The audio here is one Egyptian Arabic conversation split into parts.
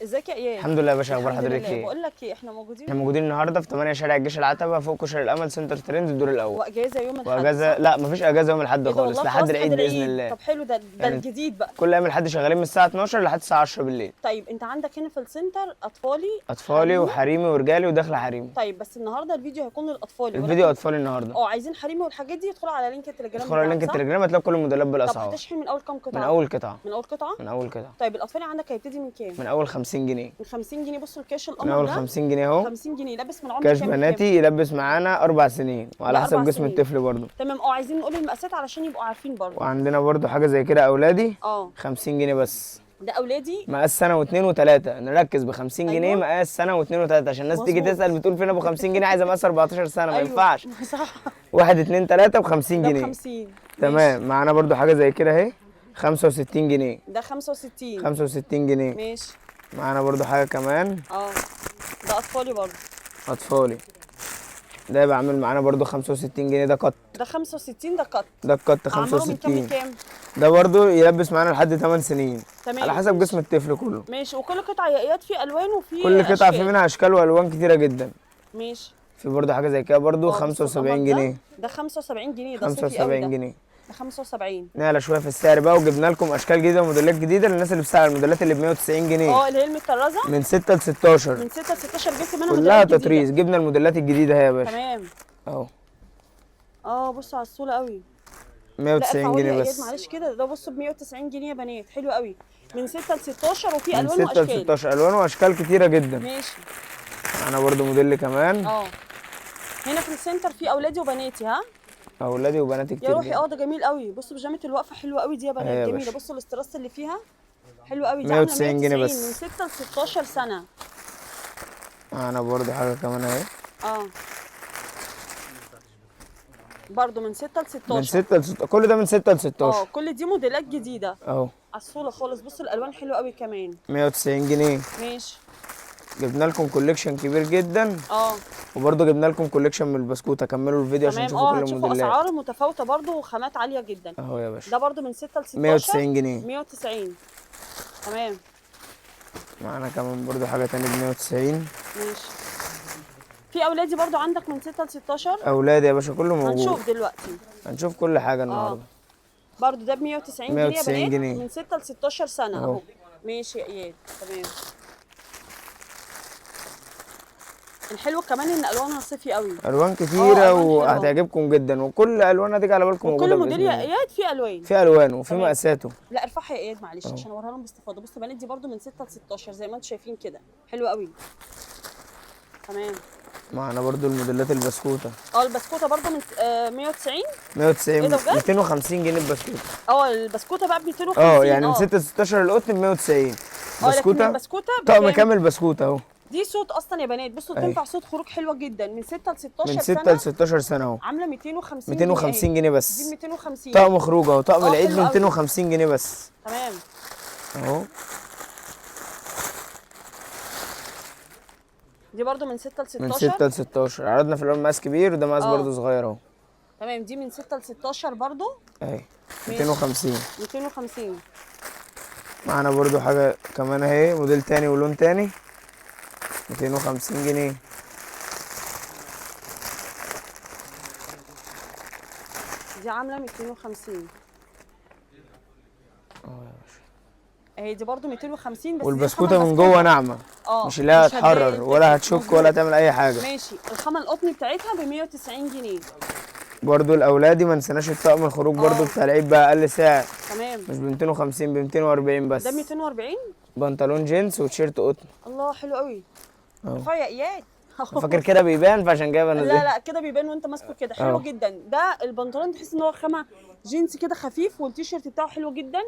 ازيك يا اياد؟ الحمد لله يا باشا، اخبار الحمد حضرتك لله. ايه؟ بقول لك ايه، احنا موجودين، احنا موجودين النهارده في 8 شارع الجيش العتبة، فوق كشري الامل، سنتر ترند، الدور الاول. واجازه يوم الاحد؟ واجازه؟ صح؟ لا، مفيش اجازه يوم الاحد إيه ده خالص، والله، لحد خلاص العيد باذن الله. طب حلو، ده يعني الجديد بقى. كل ايام الاحد شغالين من الساعة 12 لحد الساعة 10 بالليل. طيب انت عندك هنا في السنتر اطفالي، اطفالي حريمي. وحريمي ورجالي وداخله حريمي. طيب بس النهارده الفيديو هيكون للاطفالي، الفيديو ولكن اطفالي النهارده. عايزين حريمي والحاجات دي يدخلوا على link التليجرام. ادخلوا على link التليجرام هتلاقوا كل الموديلات بالاسعار. طب هتشحن من اول كام قطعه؟ من اول قطعه. من اول قطعه؟ من اول قطعه. طيب الاطفالي عندك هيبتدي من كام؟ من اول 50 جنيه. من 50 جنيه. بصوا الكاش القمر من اول ده 50 جنيه اهو. 50 جنيه لابس من عمر كاش كام؟ بناتي يلبس معانا 4 سنين وعلى حسب جسم الطفل برضو. تمام. عايزين نقول المقاسات علشان يبقوا عارفين برضو. وعندنا برضو حاجة زي كده اولادي 50 جنيه بس. ده اولادي مقاس سنة واثنين وثلاثة. نركز ب 50 جنيه. أيوة. مقاس سنة واثنين وثلاثة، عشان الناس تيجي تسال بتقول فين ابو 50 جنيه، عايزه مقاس 14 سنة. ما ينفعش. صح. 1 2 3 ب 50 جنيه. 50. تمام. معانا برضو حاجة زي كده اهي، 65 جنيه. ده 65. 65 جنيه. ماشي. معانا برضو حاجة كمان. ده اطفالي برضو. اطفالي ده يبقى عامل معانا برضو 65 جنيه. ده قط. ده 65. ده قط. ده القط 65. من كام لكام؟ ده برضو يلبس معانا لحد 8 سنين. تمام. على حسب جسم الطفل كله. ماشي. وكل قطعه يا اياد في الوان وفي كل قطعه في منها اشكال والوان كتيرة جدا. ماشي. في برضو حاجة زي كده برضو 75 جنيه. ده 75 جنيه. ده 75 جنيه. ده 75. نعلى شوية في السعر بقى، وجبنا لكم اشكال جديدة وموديلات جديدة للناس اللي بتسعر الموديلات اللي ب 190 جنيه. اللي هي المتطرزه من 6 ل 16. من 6 ل 16 جبت منها كلها تطريز. جبنا الموديلات الجديدة اهي يا باشا. تمام. اهو. بصوا على الصورة قوي. 190 جنيه بس. معلش كده، ده بصوا ب 190 جنيه يا بنات، حلو قوي. من 6 ل 16 وفي الوان واشكال. من 6 ل 16 الوان واشكال كتيرة جدا. ماشي. انا برده موديل كمان. هنا في السنتر في اولادي وبناتي. ها؟ اولادي وبناتي كتير يا روحي. ده جميل قوي. بصوا بيجامه الوقفة حلوة قوي دي يا بنات، جميلة. بصوا الاستراس اللي فيها حلو قوي. دي 190 جنيه بس. من 6 ل 16 سنة. انا برده حاجة كمان اهي. برده من 6 ل 16. من 6 ل 16. كل ده من 6 ل 16. كل دي موديلات جديدة اهو. عالصوله خالص. بصوا الالوان حلوة قوي كمان. 190 جنيه. ماشي. جبنا لكم collection كبير جدا. وبرده جبنا لكم collection من البسكوته. كملوا الفيديو عشان تشوفوا كل الموديلات. اسعار متفاوتة برده وخامات عالية جدا اهو يا باشا. ده برده من 6 ل 16. 190 جنيه. 190. تمام. معانا كمان برده حاجة ثانية ب 190. ماشي. في اولادي برده عندك من 6 ل 16. اولادي يا باشا كله موجود. هنشوف دلوقتي، هنشوف كل حاجة النهارده. برده ده ب 190 جنيه يا بنات، جنيه. من 6 ل 16 سنة اهو. ماشي يا اياد. تمام. الحلو كمان ان الوانها صيفي قوي، الوان كتيرة وهتعجبكم جدا، وكل الوانها تيجي على بالكم موجودة. وكل موديل يا اياد فيه الوان، في الوان وفي مقاساته. لا ارفعها يا اياد معلش عشان اوريها لهم باستفاضة. بصوا بنات دي برده من 6 ل 16 زي ما انتم شايفين كده، حلو قوي. تمام. معانا برده الموديلات البسكوته. البسكوته برده من 190. 190. 250 جنيه البسكوته. البسكوته بقى ب 250. يعني من 6 ل 16 القطن ب 190. بسكوته، البسكوته طقم كامل بسكوته اهو. دي suit اصلا يا بنات. بصوا تنفع suit خروج حلوة جدا. من 6 ل 16 من سنة. 6 ل 16 سنة اهو. عامله 250 250 جنيه بس. دي 250. طقم خروج اهو، طقم العيد ب 250 جنيه بس. تمام اهو. دي برده من 6 ل 16. من 6 ل 16. عرضنا في الاول مقاس كبير، وده مقاس برده صغير اهو. تمام. دي من 6 ل 16 برده اهي 250. 250. معانا برده حاجة كمان اهي، موديل تاني ولون تاني، 250 جنيه. دي عامله 250. يا باشا اهي دي برده 250 بس. والبسكوته من جوه ناعمة، مش اللي هي هتحرر ولا هتشك ولا تعمل اي حاجة. ماشي. الخامة القطن بتاعتها ب 190 جنيه. برده الاولادي ما نسيناش الطقم الخروج برده بتاع العيد بقى اقل سعر. تمام. مش ب 250، ب 240 بس. ده 240. بنطلون جينز وتيشيرت قطن. الله حلو قوي. ارفعي يا اياد. فاكر كده بيبان، فعشان كده بنزل. لا لا كده بيبان وانت ماسكه كده. حلو جدا. ده البنطلون تحس ان هو خامة جينز كده خفيف، والتيشيرت بتاعه حلو جدا.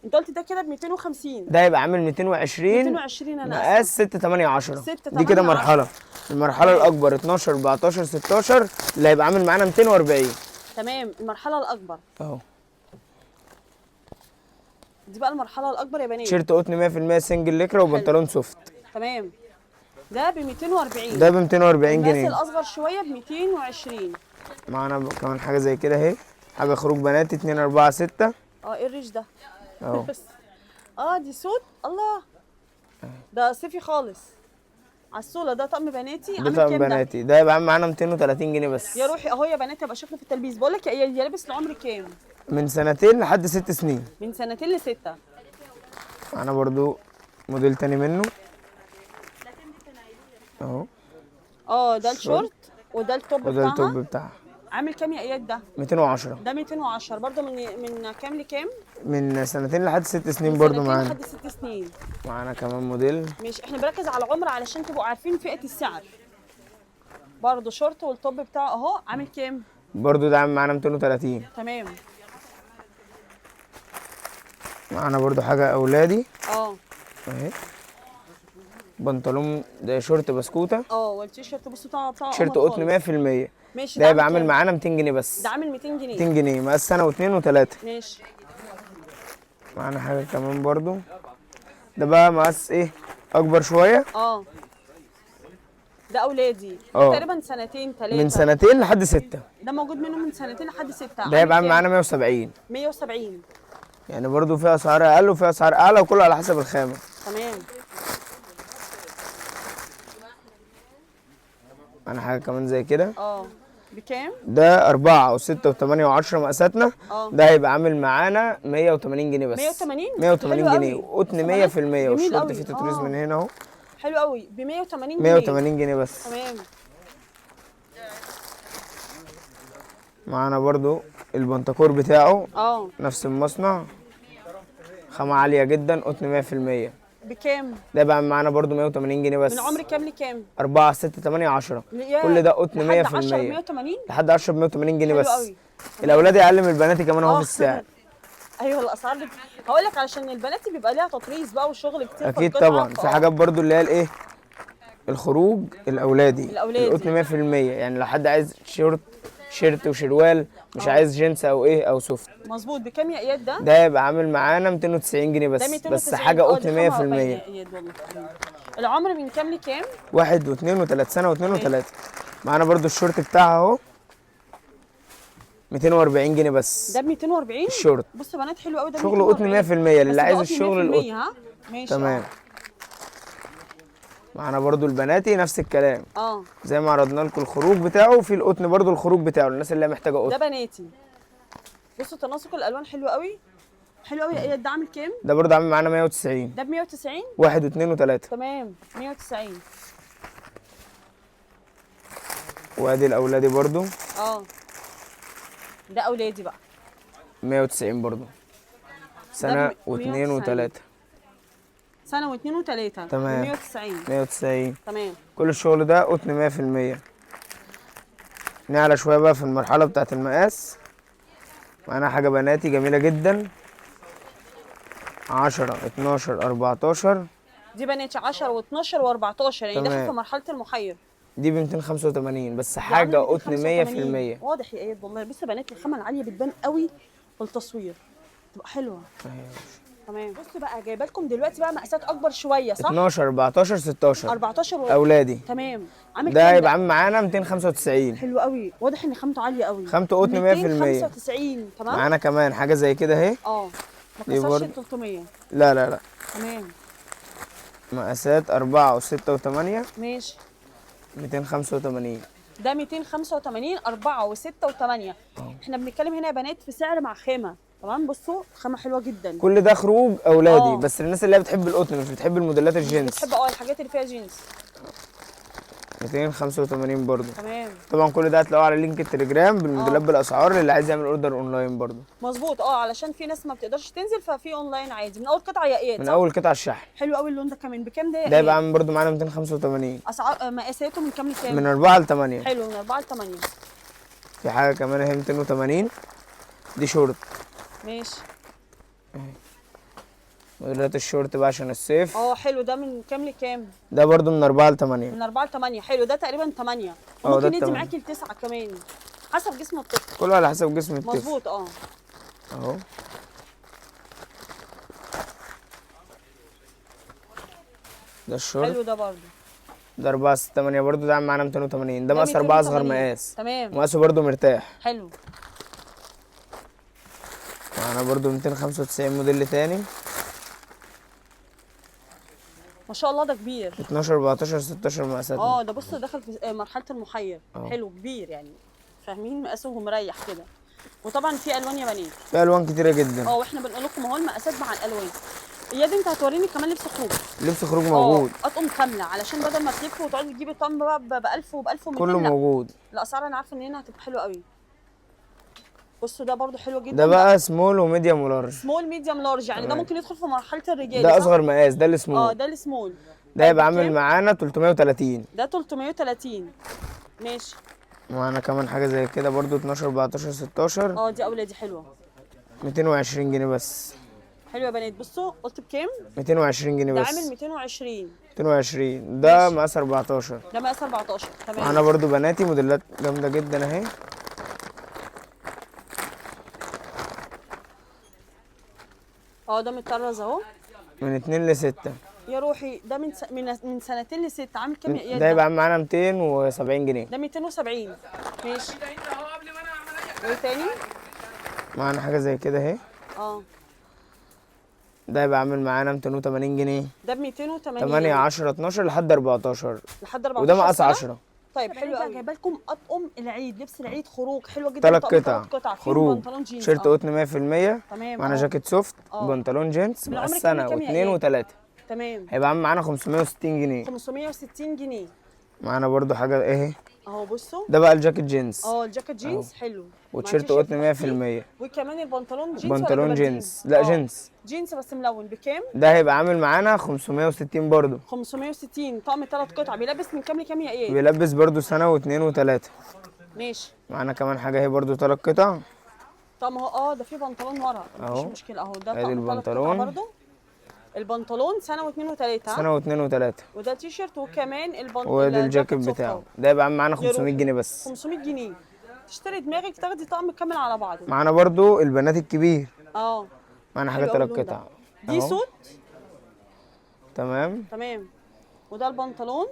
انت قلت ده كده ب 250. ده يبقى عامل 220. 220. انا مقاس 6 8 10. دي كده مرحلة. المرحلة الاكبر 12 14 16 اللي هيبقى عامل معانا 240. تمام. المرحلة الاكبر اهو. دي بقى المرحلة الاكبر يا بنات. تيشيرت قطن 100% single ليكرا وبنطلون soft. تمام. ده ب 240. ده ب 240 جنيه. بس الاصغر شوية ب 220. معانا كمان حاجة زي كده اهي، حاجة خروج بناتي 2 4 6. ايه الريش ده؟ اهو. دي suit. الله ده صيفي خالص. عسوله. ده طقم بناتي. ده طقم بناتي ده يبقى معانا 230 جنيه بس. يا روحي اهو يا بنات، يبقى شكله في التلبيس. بقول لك يا لابس لعمر كام؟ من سنتين لحد 6 سنين. من سنتين ل6. معانا برضو موديل تاني منه اهو. ده الشورت وده ال top بتاعها. وده ال top بتاعها. عامل كام يا اياد ده؟ 210. ده 210 برضه. من كام لكام؟ من سنتين لحد 6 سنين برضه معانا. لحد 6 سنين. معانا كمان موديل. ماشي، احنا بنركز على العمر علشان تبقوا عارفين فئة السعر. برضه شورت وال top بتاعه اهو. عامل كام؟ برضه ده عامل معانا 230. تمام. معانا برضه حاجة اولادي. اهي بنطلون، ده شورت بسكوته. والتيشيرت بصوا بتاعه تيشيرت قطن 100%. ماشي. ده يبقى عامل معانا 200 جنيه بس. ده عامل 200 جنيه. 200 جنيه مقاس سنة و2 و3. ماشي. معانا حاجة كمان برضو، ده بقى مقاس ايه اكبر شوية. ده اولادي. تقريبا سنتين 3. من سنتين لحد 6. ده موجود منه من سنتين لحد 6. ده يبقى عامل معانا 170. 170. يعني برضو في اسعار اقل وفي اسعار اعلى، وكله على حسب الخامة. تمام. معانا حاجة كمان زي كده. بكام؟ ده 4 و6 و8 و10 مقاساتنا. ده هيبقى عامل معانا 180 جنيه بس. 180؟ 180 جنيه قطن 100%، والشورت فيه تطريز من هنا اهو. حلو قوي. ب 180 جنيه. 180 جنيه بس. تمام. معانا برضو البنتكور بتاعه. نفس المصنع، خامة عالية جدا، قطن 100%. بكام؟ ده بقى معانا برضو 180 جنيه بس. من عمر كام لكام؟ 4 6 8 10. كل ده قطن 100%. لحد 10 ب 180؟ لحد 10 ب 180 جنيه بس. قوي. الاولاد اقل من البناتي كمان اهو في السعر. ايوه الاسعار دي هقول لك علشان البناتي بيبقى ليها تطريز بقى وشغل كتير. اكيد طبعا. في حاجات برضو اللي هي الايه، الخروج الاولادي. القطن 100%. يعني لو حد عايز شيرت وشروال، مش عايز جينز او ايه او soft. مظبوط. بكام يا اياد ده؟ ده يبقى عامل معانا 290 جنيه بس. ده بس حاجة قطن 100%. العمر من كام لكام؟ 1 و2 و3 سنة و2 و3. معانا برضو الشورت بتاعها اهو 240 جنيه بس. ده ب 240 الشورت. بصوا يا بنات حلو قوي ده. شغل قطن 100% للي عايز الشغل القطن. ماشي. تمام. معانا برضو البناتي نفس الكلام. زي ما عرضنا لكم الخروج بتاعه، في القطن برضو الخروج بتاعه للناس اللي محتاجه قطن. ده بناتي. بصوا تناسق الالوان حلو قوي. حلو قوي يا اياد. ده عامل كام؟ ده برضو عامل معانا 190. ده ب 190؟ 1 و2 و3. تمام. 190. وادي الاولادي برضو. ده اولادي بقى 190 برضو. سنة و2 و3. سنة و2 و3. تمام. 190. 190. تمام. كل الشغل ده قطن 100%. نعلى شوية بقى في المرحلة بتاعة المقاس. معانا حاجة بناتي جميلة جدا. 10 12 14. دي بناتي 10 و12 و14، يعني داخل في مرحلة المحير. دي ب 285 بس، حاجة قطن 100%. واضح يا اياد والله. بص يا بنات الخامة العالية بتبان قوي في التصوير، تبقى حلوة. تمام. بصوا بقى جايبه لكم دلوقتي بقى مقاسات اكبر شوية، صح؟ 12 14 16 14 اولادي. تمام. عامل ده يبقى عامل معانا 295. حلو قوي. واضح ان خامته عالية قوي. خامته قطن 100%. 295. تمام. معانا كمان حاجة زي كده اهي. ما كسرش ال 300. لا لا لا. تمام. مقاسات 4 و6 و8. ماشي. 285. ده 285. 4 و6 و8. احنا بنتكلم هنا يا بنات في سعر مع خامة. تمام. بصوا خامة حلوة جدا. كل ده خروج اولادي. بس الناس اللي هي بتحب القطن مش بتحب الموديلات الجينز. بتحب الحاجات اللي فيها جينز. 285 برضو. تمام. طبعا كل ده هتلاقوه على link التليجرام بالموديلات بالاسعار للي عايز يعمل order online برضو. مظبوط. علشان في ناس ما بتقدرش تنزل، ففي اونلاين عادي. من اول قطعه يا اياد. من اول قطعه الشحن. حلو قوي اللون ده كمان. بكام ده يا اياد؟ ده يبقى عامل برضو معانا 285. اسعار مقاساته من كام لكام؟ من 4 ل 8. حلو. من 4 ل 8. في حاجة كمان اهي 280. دي شورت. ماشي. موديلات الشورت بقى عشان الصيف. حلو. ده من كام لكام؟ ده برده من 4 ل 8. من 4 ل 8. حلو. ده تقريبا 8. ممكن يدي معاكي ل 9 كمان حسب جسم الطفل. كله على حسب جسم الطفل. مظبوط. اهو. ده الشورت. حلو ده برده. ده 4 6 8 برده. ده معانا 280. ده مقاس 4 اصغر مقاس. تمام. مقاسه برده مرتاح. حلو. معانا برده 295 موديل تاني. ما شاء الله ده كبير. 12 14 16 مقاساتنا. ده بص دخل في مرحلة المحير. حلو كبير يعني، فاهمين مقاسه ومريح كده. وطبعا في الوان يا بنات، في الوان كتيرة جدا. واحنا بنقول لكم اهو المقاسات مع الالوان. اياد انت هتوريني كمان لبس خروج. لبس خروج موجود. اطقم كاملة علشان بدل ما تلف وتقعدي تجيبي طقم بقى ب 1000 وب 1200. كله موجود. الاسعار انا عارفه ان هنا هتبقى حلوة قوي. بصوا ده برده حلو جدا. ده بقى small و medium و large. small medium large، يعني ده ممكن يدخل في مرحلة الرجال. ده اصغر مقاس، ده السمول. ده السمول. ده يبقى عامل معانا 330. ده 330. ماشي. معانا كمان حاجة زي كده برده 12 14 16. دي اولادي حلوة. 220 جنيه بس. حلو يا بنات. بصوا قلت بكام؟ 220 جنيه بس. ده عامل 220. 220. ده مقاس 14. ده مقاس 14. تمام. معانا برده بناتي موديلات جامدة جدا اهي. ده متطرز اهو. من 2 ل 6. يا روحي ده من سنتين ل 6. عامل كام يا اياد؟ ده يبقى معانا 270 جنيه. ده 270. ماشي. وايه تاني؟ معانا حاجة زي كده اهي. ده يبقى عامل معانا 280 جنيه. ده ب 280. 8 10 12 لحد 14. لحد 14. وده مقاس 10. طيب حلو قوي. جايبه لكم اطقم العيد، لبس العيد خروج حلو جدا. 3 قطع خروج، بنطلون جينز، تيشيرت قطن 100%. تمام. معانا جاكيت soft، بنطلون جينز، مقاس سنة و2 و3. تمام. هيبقى عامل معانا 560 جنيه. 560 جنيه. معانا برده حاجة ايه اهو. بصوا ده بقى الجاكيت جينز. الجاكيت جينز حلو. وتيشيرت قطن 100%. وكمان البنطلون جينز. بنطلون جينز، لا جينز. جينز بس ملون. بكام؟ ده هيبقى عامل معانا 560 برده. 560. طقم 3 قطع. بيلبس من كام لكام يا ايه؟ بيلبس برده سنة و2 و3. ماشي. معانا كمان حاجة اهي برده 3 قطع. طقم اهو. ده في بنطلون ورا، مفيش مشكلة اهو. ده طقم 3 قطع برده. البنطلون سنة و2 و3. سنة و2 و3. وده تيشيرت وكمان البنطلون. وده الجاكيت بتاعه. ده يبقى معانا 500 جنيه بس. 500 جنيه. تشتري دماغك تاخدي طقم كامل على بعضه. معانا برده البنات الكبير. معانا حاجة 3 قطع. دي suit. تمام. تمام. وده البنطلون.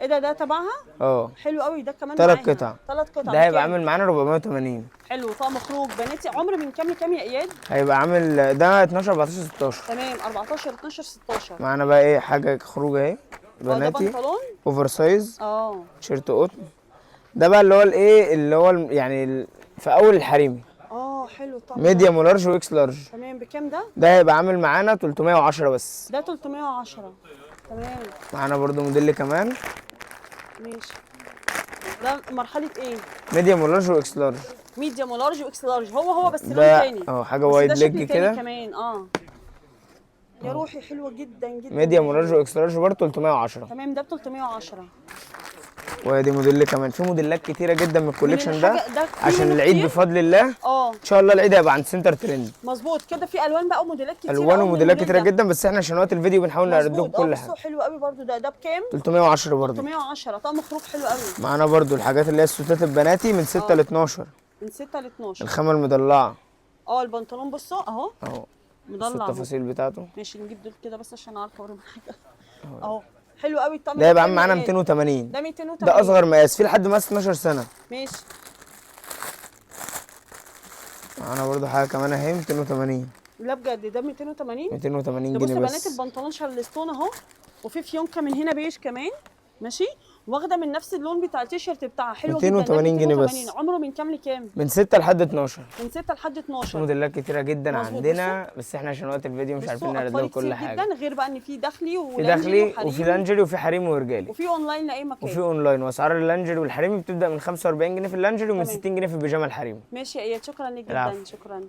ايه ده؟ ده تبعها؟ حلو قوي ده كمان. 3 قطع. 3 قطع. ده هيبقى عامل معانا 480. حلو. طقم خروج بناتي. عمر من كام لكام يا اياد؟ هيبقى عامل ده 12 14 16. تمام. 14 12 16. معانا بقى ايه حاجة خروج اهي بناتي. ده بنطلون oversize. تيشيرت قطن. ده بقى اللي هو الايه اللي هو يعني في اول الحريمي. حلو الطقم. medium و large و X large. تمام. بكام ده؟ ده هيبقى عامل معانا 310 بس. ده 310. تمام. معانا برده موديل كمان. ماشي. ده مرحلة ايه؟ medium و large و X large. medium و large و X large. هو بس لون تاني. حاجة wide leg كده كمان. يا روحي حلوة جدا جدا. medium و large و X large برده 310. تمام. ده ب 310. وادي موديل كمان. في موديلات كتيرة جدا من ال collection ده عشان العيد بفضل الله. ان شاء الله العيد هيبقى عند سنتر ترند. مظبوط كده. في الوان بقى وموديلات كتيرة. الوان وموديلات كتيرة جدا، بس احنا عشان وقت الفيديو بنحاول نعرض لكم كل حاجة. حلو قوي برده. ده بكام؟ 310 برده. 310. طقم خروج حلو قوي. معانا برده الحاجات اللي هي السوتات البناتي من 6 ل 12. من 6 ل 12. الخامة المضلعه. البنطلون بصوا اهو. مضلع التفاصيل بتاعته. ماشي. نجيب دول كده بس عشان اعرف اوريهم حاجة. اهو حلو قوي الطقم. ده يبقى عامل معانا 280. ده 280. ده اصغر مقاس في لحد مقاس 12 سنة. ماشي. معانا برده حاجة كمان اهي 280. لا بجد ده 280. 280 جنيه بس. بصوا بنات البنطلون شارلستون اهو، وفي فيونكه من هنا بيج كمان. ماشي. واخده من نفس اللون بتاع التيشيرت بتاعها. حلو جدا. 280 جنيه بس. عمره من كام لكام؟ من 6 لحد 12. من 6 لحد 12. موديلات كتيرة جدا عندنا، بس احنا عشان وقت الفيديو مش عارفين نعرض لكم كل حاجة. جدا. غير بقى ان في داخلي في داخلي وفي لانجري وفي حريمي ورجالي وفي اونلاين لاي مكان وفي اونلاين. واسعار اللانجري والحريمي بتبدا من 45 جنيه في اللانجري ومن 60 جنيه في البيجامه الحريمي. ماشي يا اياد، شكرا لك جدا. شكرا.